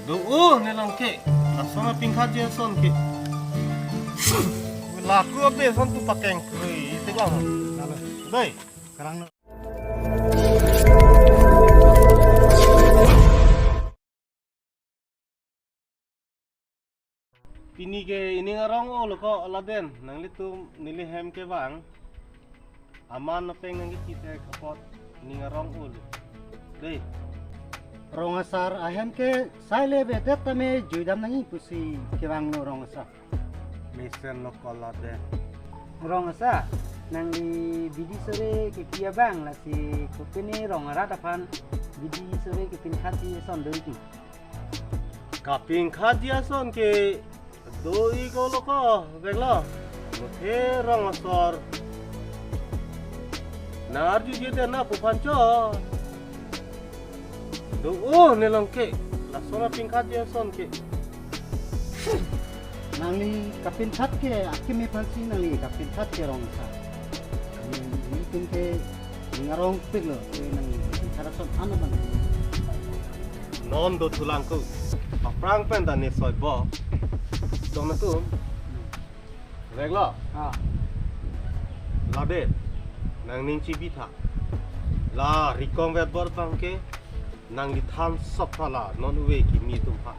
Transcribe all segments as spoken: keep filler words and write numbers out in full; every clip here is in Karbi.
Do-o nelong ke, lason apingkhatji ason ke. Laku abe son tu pakeng kri, ite lang. Dei. Karang. Pini ke ining arong-o lo ko laden, nanglitum neli hem kevang. Aman apeng nangkethe apot ining arong-o lo. Dei. Rong asar ahem ke sai le vedet tame juidam nangji pusi kevanglo rong asar. Mesen lo ko laden. Rong asar, nangli bidi sore kepi abang lasi kopine rong arat aphan bidi sore kepingkhatji ason do-i ke. Kapingkhatji ason ke do-i ko lo ko, veklo. Muthe rong asar. Nang arjuje den na pu aphan chot. Do-o nelong ke, lason apingkhatji ason ke. Nangli kapingkhat ke, akimi aphansi nangli kapingkhat ke rong asar. Nangli, nangli tum ke, ningarong pik lo, ke nangli kapingkhat ason ano bang. Non do thulang ko, aphrang pen ta ne soi bo. Dong na tum. Veklo. Ah. Laden, nangning chibitha. La Rikong Vetbot abang ke, nangli than sop tha la, non ove kimi atum aphan.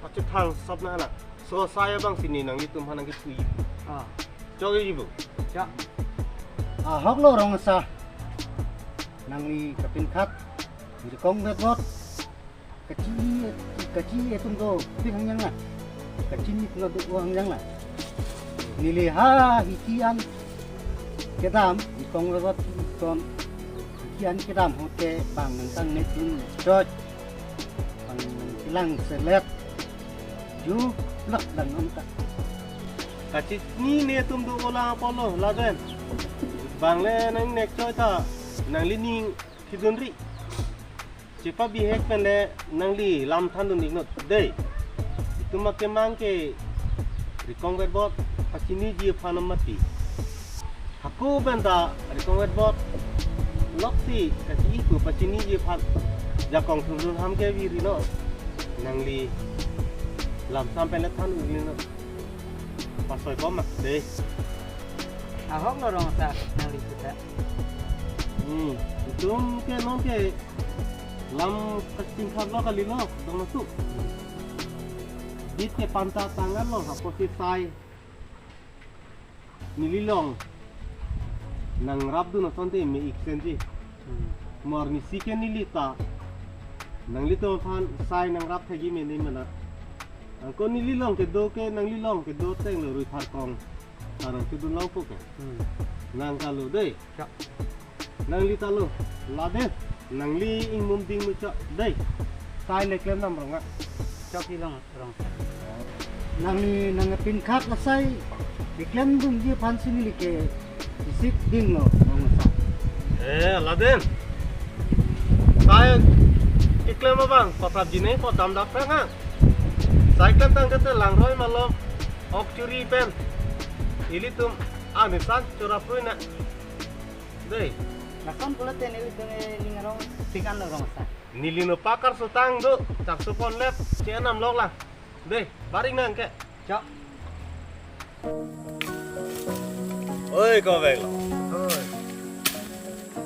Pachethang sop na la. So sai abang si ne nanglitum aphan nangkethu. Ah. Chok-i bu. Chok. Ahok lo rong asar. Nangli kapingkhat. Rikong Vetbot. Kachi, kachi atum do pik hangjang la. Kachini atum do hangjang la. Neli ha hiki an kedam, Rikong Vetbot ton hiki an kedam hote bang nangtang ne tun chot. Bang nangkelang selet. Ju lak dan nonta. Kachini ne atum do olang apotlo laden. Bang le nangnek chot ta, nangli ning kedun ri. Chepabihek pen le nangli lam thandun iknot dei. Itum akemang ke Rikong Vetbot pachiniji aphan mati. Hako pen ta Rikong Vetbot loksi kachi-i pu pachiniji aphan jakong thundun ham ke viri no. Nangli lam sam pen le than uli no. Pasoi bom ma dei. Ahok lo rong asar nangli kita. Hmm, itum ke non ke lam kachingkhat lo kali lo, dong masuk. Bit ke panta tangan lo, apotsi sai. Neli long. Nangrapdun asonte me-ik senji. Hmm. Mo arnisi ke neli ta. Nanglitum aphan sai nangrap thekji mene mena. Anke neli long kedo ke nangli long kedo teng lo rui thar kong. Sarang kedun long po ke. Hmm. Nang kalo dei. Chok. Nangli ta lo. Laden. Nangli ingmum ding mu chot dei. Sai le klem nam rong a. Chok-i long rong. Nangli nangpingkhat asai keklem dunji aphansi neli ke isik ding lo rong asar. Eh, laden. Sai keklem abang, paprap jine ko dam dak phrang a. Sai klem tangte te langroi malom. Ok churi pen. Ilitum anisan chorap rui na. Dei. Lason pulote neli tum ningarong pikan lo rong asar. Neli no pakar sutang do, chak supon lep, chenam lok la. Dei, baring nang ke. Chok. Oi, ko vek lo. Oi.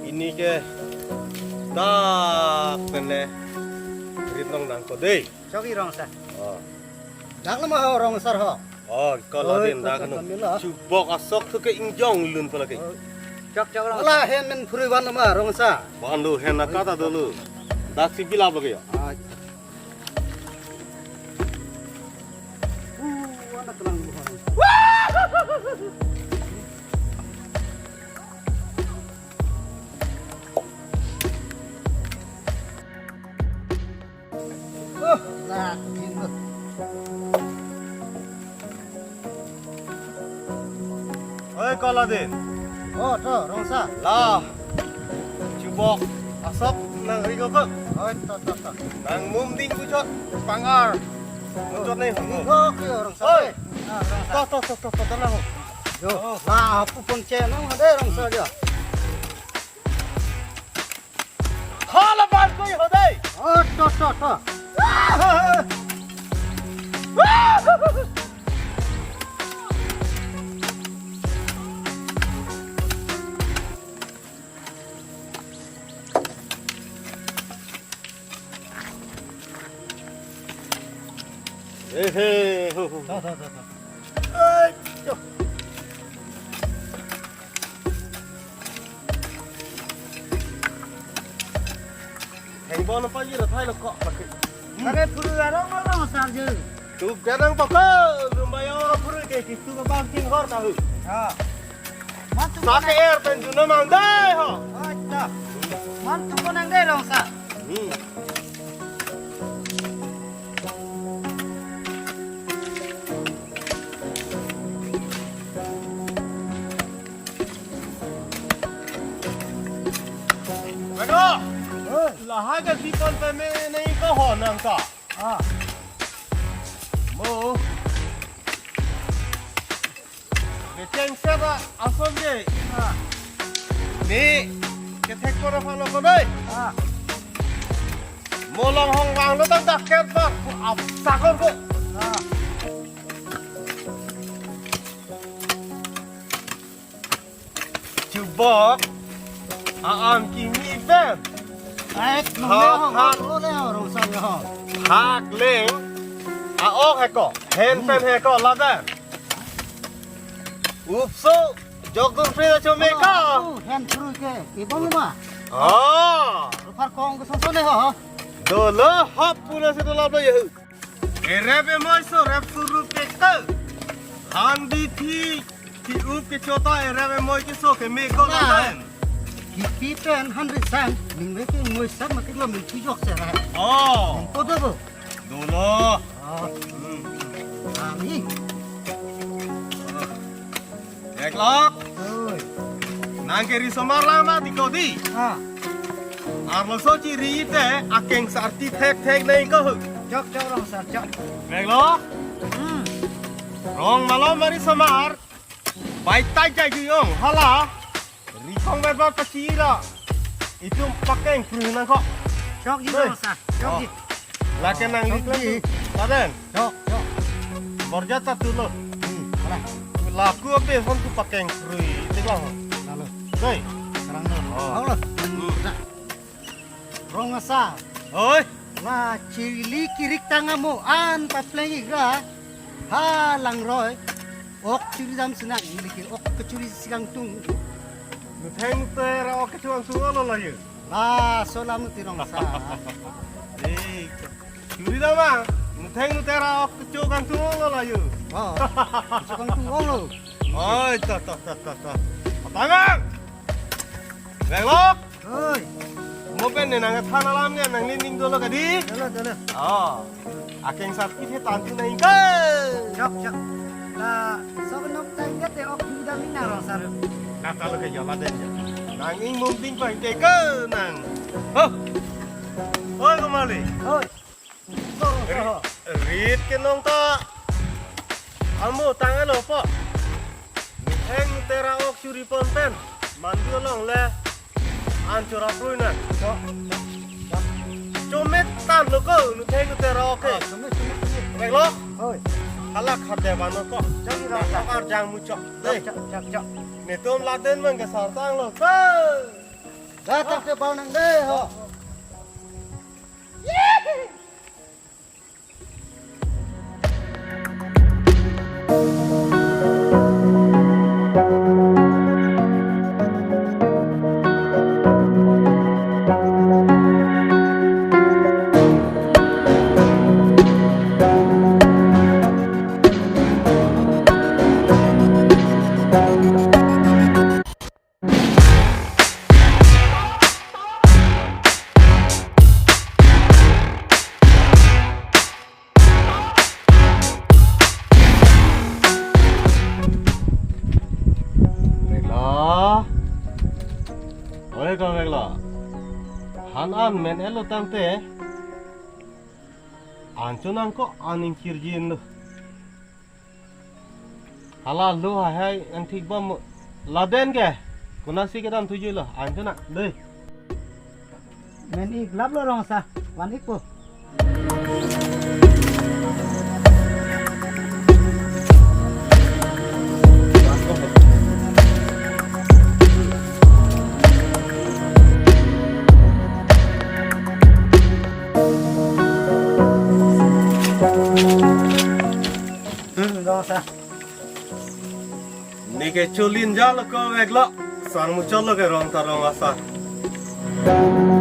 Ini ke dak pen le rit nong nang ko dei. Chok-i rong asar. Oh. Dak nama ho rong asar ho. Oh, ko oi, laden ko dak anu. Kami la. Chubok asok thu ke ingjong lun pala ke. Oh. Chok, chok rong asar. Ala hen men phuri van nama rong asar. Van lu hen na kata dulu. Dak si bila bagi ya. Ah. Uh, anak kenang buhan. Uh, lah, gitu. Oi, ko laden. Oh, to, rong asar. La. Chubok. Asok nang ri ko ko. Oi, to, to, to. Nangmum ding puchot. Pangar. Puchot ni. Ri ko ko rong asar. Oi. Ah, rong asar. To, to, to, to, to, to, lang. Yo. Oh. Lah, apu pon chenam ade rong asar dia. Hala bar koi ho dei. Oh, to, to, to. Ah! He, he, ho, ho. Tho, tho, tho, tho. Ai, tho. Hengbon apa ji lo thai lo kok pakai. Pakai phuru arong arong sar je. Tu gadang pakai, rumbai orang phuru ke, ke tu ke bangking hor tahu. Ha. Mantu sa ke er pen juna mang dai ho. Acha. Mantu konang dai rong sa. Hmm. Bego. Eh. Lahai ke sipon peme nangkok ho nang sa. Ah. Mo. Kecheng sera ason je. Ah. Ni kethek kora phano ko dei. Ah. Mo langhong vanglo tang daket bak ap sakon ko. Ah. Chubok. Aan kimi pen. Ai, hak, hak. Ole, ole, ole, sang ho. Hak leng. A-ok heko. Hen pen heko ladan. Upso. Jok dun free chome ko. Oh, hen free ke. Ibong ma. Ah. Rupar kong ke soso le ho. Dolo hop puna si dolap lo yehu. Erep emoi so rep suru ke ke. Han di thi. Ki up ke chota erep emoi ke so ke me ko na. Kipi pen han risang, ningve ke moi sat ma ke lo min thu jok se ra. Oh. Ko do bo. Dolo. Oh. Hmm. Ami. Veklok. Oi. Nang ke ri somar lama di ko di. Ah. Arloso chiri te akeng sarti thek thek nei ko hu. Chok, chok, rong sar, chok. Veklok. Hmm. Rong malom mari somar. Bai tai jai ju yong hala. Ri kong bai ba pachira. Itum pakeng kru nang ko. Chok ji. Hei. Rong sar, chok ji. Oh. Lake nang chok lik lang ji. Tu. Laden. Chok, chok. Borja ta tu lo. Hmm, hala. Laku abe hon tu pakeng krui. Tik lang. Lalu. Dei. Sekarang lo. Oh. Tahu lo. Hmm. Nah. Rong asar. Oi. La chili kirik tang amo an papleng ikra. Ha langroi. Ok churi dam senang. Ini ke ok kechuri si kangtung. Nutheng te ra ok kechuri ang tu lo la ye. La so lam ti rong asar. Eh, churi dam ah. Nutheng te ra ok kechuri kangtung lo la ye. Oh. Kechuri kangtung lo. Oi, ta, ta, ta, ta, ta. Patangang. Veklok. Oi. Mo pen ne nang than alam ne nang ning dolo kadi. Dolo, dolo. Oh. Akeng sarti the tantu nang ke. Chok, chok. La, so nok tang ke te ok dam ning na rong sar. Kata lo ke jala den ya. Nang ing mum ting pang ke ke nang. Ho. Oi, kumali. Oi. Rit, rit ke nong ta. Amo tang alo po. Nutheng te ra ok churi pon pen. Mandu along le. An chora prui na. Cho, cho, cho. Chomit tan lo ko, nutheng te ra ok ke. Ah, chomit, chomit, chomit. Veklok. Hoi. Hala khate bano ko. Chok, chok, chok. Ar jang muchok. Dei. Chok, chok, chok. Netum laden mang ke sartang lo ko. Datang ke bau nang dei ho. Veklo. Oi ko veklo. Han an men-et lo tangte. An chonang ko an ingkirjin lo. Hala lo hai hai nangthik bom laden ke. Konatsi kedam thuji lo, an chonang dei. Men-ik lap lo rong asar, van-ik po. Rong asar. Neke cholin jalo ko veklo. Sang muchotlo ke rong ta rong asar.